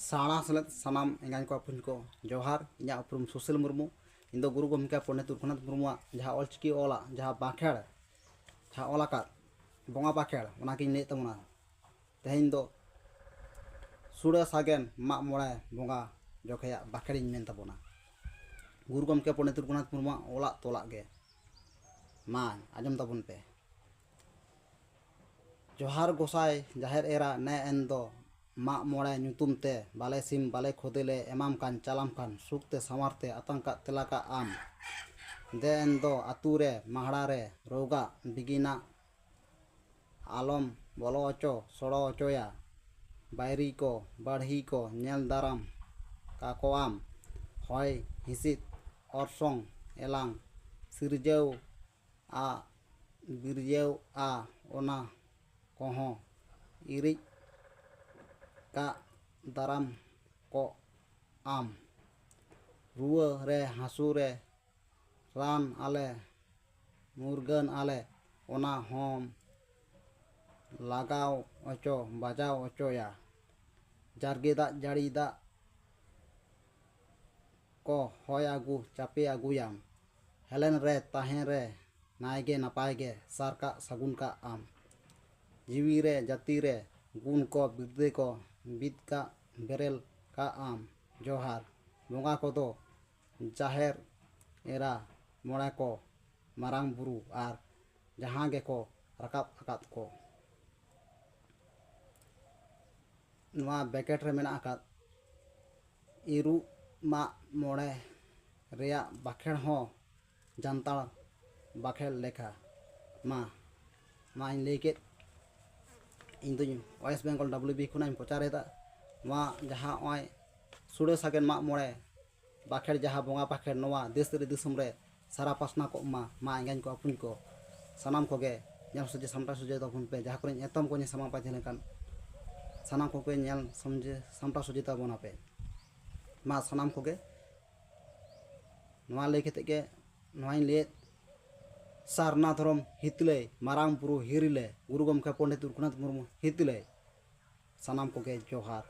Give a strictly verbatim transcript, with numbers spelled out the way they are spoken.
ᱥᱟᱶᱲᱟ ᱥᱮᱞᱮᱫ ᱥᱟᱱᱟᱢ ᱮᱸᱜᱟᱧ ᱠᱚ ᱟᱹᱯᱩᱧ ᱠᱚ ᱡᱚᱦᱟᱨ᱾ ᱤᱧᱟᱹᱜ ᱩᱯᱨᱩᱢ ᱥᱩᱥᱤᱞ ᱢᱩᱨᱢᱩ᱾ ᱤᱧ ᱫᱚ ᱜᱩᱨᱩ ᱜᱚᱢᱠᱮ ᱯᱚᱱᱰᱤᱛ ᱨᱚᱜᱷᱩᱱᱟᱛᱷ ᱢᱩᱨᱢᱩᱣᱟᱜ ᱡᱟᱦᱟᱸ ᱚᱞᱪᱤᱠᱤ ᱚᱞᱟᱜ, ᱡᱟᱦᱟᱸ ᱵᱟᱸᱠᱷᱮᱲ, ᱡᱟᱦᱟᱸ ᱚᱞ ᱟᱠᱟᱫ ᱵᱚᱸᱜᱟ ᱵᱟᱸᱠᱷᱮᱲ, ᱚᱱᱟᱜᱤᱧ ᱞᱟᱹᱭᱮᱫ ᱛᱟᱵᱚᱱᱟ᱾ ᱛᱮᱦᱮᱧ ᱫᱚ ᱥᱩᱲᱟᱹ ᱥᱟᱜᱮᱱ ᱢᱟᱜ ᱢᱚᱬᱮ ᱵᱚᱸᱜᱟ ᱡᱚᱠᱷᱮᱭᱟᱜ ᱵᱟᱸᱠᱷᱮᱲᱤᱧ ᱢᱮᱱ ᱛᱟᱵᱚᱱᱟ᱾ ᱜᱩᱨᱩ ᱜᱚᱢᱠᱮ ᱯᱚᱱᱰᱤᱛ ᱨᱚᱜᱷᱩᱱᱟᱛᱷ ᱢᱩᱨᱢᱩᱣᱟᱜ ᱚᱞᱟᱜ ᱛᱚᱞᱟᱜ ᱜᱮ᱾ ᱢᱟ ᱟᱸᱡᱚᱢ ᱛᱟᱵᱚᱱ ᱯᱮ᱾ ᱡᱚᱦᱟᱨ ᱜᱚᱸᱥᱟᱭ ᱡᱟᱦᱮᱨ ᱮᱨᱟ, ᱱᱮ ᱮᱱ ᱫᱚ ᱢᱟᱜ ᱢᱚᱬᱮ ᱧᱩᱛᱩᱢ ᱛᱮ ᱵᱟᱞᱮ ᱥᱤᱢ ᱵᱟᱞᱮ ᱠᱷᱚᱫᱮ ᱞᱮ ᱮᱢᱟᱢ ᱠᱟᱱ, ᱪᱟᱞᱟᱢ ᱠᱟᱱ ᱥᱩᱠ ᱛᱮ ᱥᱟᱶᱟᱨ ᱛᱮ ᱟᱛᱟᱝ ᱠᱟᱜ ᱛᱮᱞᱟ ᱠᱟᱜ ᱟᱢ᱾ ᱫᱮ ᱮᱱ ᱫᱚ ᱟᱹᱛᱩ ᱨᱮ ᱢᱟᱦᱲᱟ ᱨᱮ ᱨᱳᱜᱟᱜ ᱵᱤᱜᱤᱱᱟᱜ ᱟᱞᱚᱢ ᱵᱚᱞᱚ ᱦᱚᱪᱚ ᱥᱚᱲᱚ ᱦᱚᱪᱚᱭᱟ᱾ ᱵᱟᱹᱭᱨᱤ ᱠᱚ ᱵᱟᱹᱲᱦᱤ ᱠᱚ ᱧᱮᱞ ᱫᱟᱨᱟᱢ ᱠᱟᱠᱚᱣᱟᱢ᱾ ᱦᱚᱭ ᱦᱤᱸᱥᱤᱫ ᱚᱨᱥᱚᱝ ᱮᱞᱟᱝ ᱥᱤᱨᱡᱟᱹᱣ ᱟ ᱵᱤᱨᱡᱟᱹᱣ ᱟ, ᱚᱱᱟ ᱠᱚᱦᱚᱸ ᱤᱨᱤᱡ ᱠᱟᱜ ᱫᱟᱨᱟᱢ ᱠᱚᱜ ᱟᱢ᱾ ᱨᱩᱣᱟᱹ ᱨᱮ ᱦᱟᱹᱥᱩ ᱨᱮ ᱨᱟᱱ ᱟᱞᱮ ᱢᱩᱨᱜᱟᱹᱱ ᱟᱞᱮ, ᱚᱱᱟ ᱦᱚᱸᱢ ᱞᱟᱜᱟᱣ ᱚᱪᱚ ᱵᱟᱡᱟᱣ ᱚᱪᱚᱭᱟ᱾ ᱡᱟᱨᱜᱮ ᱫᱟᱜ ᱡᱟᱹᱲᱤ ᱫᱟᱜ ᱠᱚ ᱦᱚᱭ ᱟᱹᱜᱩ ᱪᱟᱯᱮ ᱟᱹᱜᱩᱭᱟᱢ᱾ ᱦᱮᱞᱮᱱ ᱨᱮ ᱛᱟᱦᱮᱸ ᱨᱮ ᱱᱟᱭ ᱜᱮ ᱱᱟᱯᱟᱭ ᱜᱮ ᱥᱟᱨ ᱠᱟᱜ ᱥᱟᱹᱜᱩᱱ ᱠᱟᱜ ᱟᱢ᱾ ᱡᱤᱣᱤ ᱨᱮ ᱡᱟᱹᱛᱤ ᱨᱮ ᱜᱩᱱ ᱠᱚ ᱵᱤᱨᱫᱟᱹ ᱠᱚ ᱵᱤᱫ ᱠᱟᱜ ᱵᱮᱨᱮᱞ ᱠᱟᱜ ᱟᱢ᱾ ᱡᱚᱦᱟᱨ ᱵᱚᱸᱜᱟ ᱠᱚᱫᱚ ᱡᱟᱦᱮᱨ ᱮᱨᱟ, ᱢᱚᱬᱮ ᱠᱚ, ᱢᱟᱨᱟᱝ ᱵᱩᱨᱩ ᱟᱨ ᱡᱟᱦᱟᱸ ᱜᱮᱠᱚ ᱨᱟᱠᱟᱵ ᱟᱠᱟᱫ ᱠᱚ᱾ ᱱᱚᱣᱟ ᱵᱮᱠᱮᱴ ᱨᱮ ᱢᱮᱱᱟᱜ ᱟᱠᱟᱫ ᱤᱨᱩᱜ ᱢᱟᱜ ᱢᱚᱬᱮ ᱨᱮᱭᱟᱜ ᱵᱟᱸᱠᱷᱮᱲ ᱦᱚᱸ ᱡᱟᱱᱛᱟᱲ ᱵᱟᱸᱠᱷᱮᱲ ᱞᱮᱠᱟ᱾ ᱢᱟ, ᱢᱟᱧ ᱞᱟᱹᱭ ᱠᱮᱫ, ᱤᱧ ᱫᱩᱧ ᱳᱭᱮᱥᱴ ᱵᱮᱝᱜᱚᱞ ᱰᱟᱵᱽᱞᱤᱭᱩ ᱵᱤ ᱠᱷᱚᱱᱟᱜ ᱤᱧ ᱯᱨᱚᱪᱟᱨ ᱮᱫᱟ᱾ ᱱᱚᱣᱟ ᱡᱟᱦᱟᱸ ᱱᱚᱜᱼᱚᱭ ᱥᱩᱲᱟᱹ ᱥᱟᱜᱮᱱ ᱢᱟᱜ ᱢᱚᱬᱮ ᱵᱟᱸᱠᱷᱮᱲ, ᱡᱟᱦᱟᱸ ᱵᱚᱸᱜᱟ ᱵᱟᱸᱠᱷᱮᱲ ᱱᱚᱣᱟ ᱫᱮᱥ ᱨᱮ ᱫᱤᱥᱚᱢ ᱨᱮ ᱥᱟᱨᱟ ᱯᱟᱥᱱᱟᱣ ᱠᱚᱜ ᱢᱟ᱾ ᱢᱟ ᱮᱸᱜᱟᱧ ᱠᱚ ᱟᱹᱯᱩᱧ ᱠᱚ ᱥᱟᱱᱟᱢ ᱠᱚᱜᱮ ᱧᱮᱞ ᱥᱚᱡᱷᱮ ᱥᱟᱢᱴᱟᱣ ᱥᱚᱡᱷᱮ ᱛᱟᱵᱚᱱ ᱯᱮ, ᱡᱟᱦᱟᱸ ᱠᱚᱨᱮᱧ ᱮᱛᱚᱢ ᱠᱚᱧ ᱥᱟᱢᱟᱝ ᱯᱟᱭ ᱛᱟᱦᱮᱸ ᱞᱮᱱᱠᱷᱟᱱ ᱥᱟᱱᱟᱢ ᱠᱚᱜᱮ ᱧᱮᱞ ᱥᱚᱢᱡᱷᱮ ᱥᱟᱢᱴᱟᱣ ᱥᱚᱡᱷᱮ ᱛᱟᱵᱚᱱᱟ ᱯᱮ᱾ ᱢᱟ ᱥᱟᱱᱟᱢ ᱠᱚᱜᱮ ᱱᱚᱣᱟ ᱞᱟᱹᱭ ᱠᱟᱛᱮ ᱜᱮ ᱱᱚᱣᱟᱧ ᱞᱟᱹᱭᱮᱫ, ᱥᱟᱨᱱᱟ ᱫᱷᱚᱨᱚᱢ ᱦᱤᱛᱞᱟᱹᱭ, ᱢᱟᱨᱟᱝ ᱵᱩᱨᱩ ᱦᱤᱨᱤᱞᱮ, ᱜᱩᱨᱩ ᱜᱚᱢᱠᱮ ᱯᱚᱱᱰᱤᱛ ᱨᱚᱜᱷᱩᱱᱟᱛᱷ ᱢᱩᱨᱢᱩ ᱦᱤᱛᱞᱟᱹᱭ᱾ ᱥᱟᱱᱟᱢ ᱠᱚᱜᱮ ᱡᱚᱦᱟᱨ᱾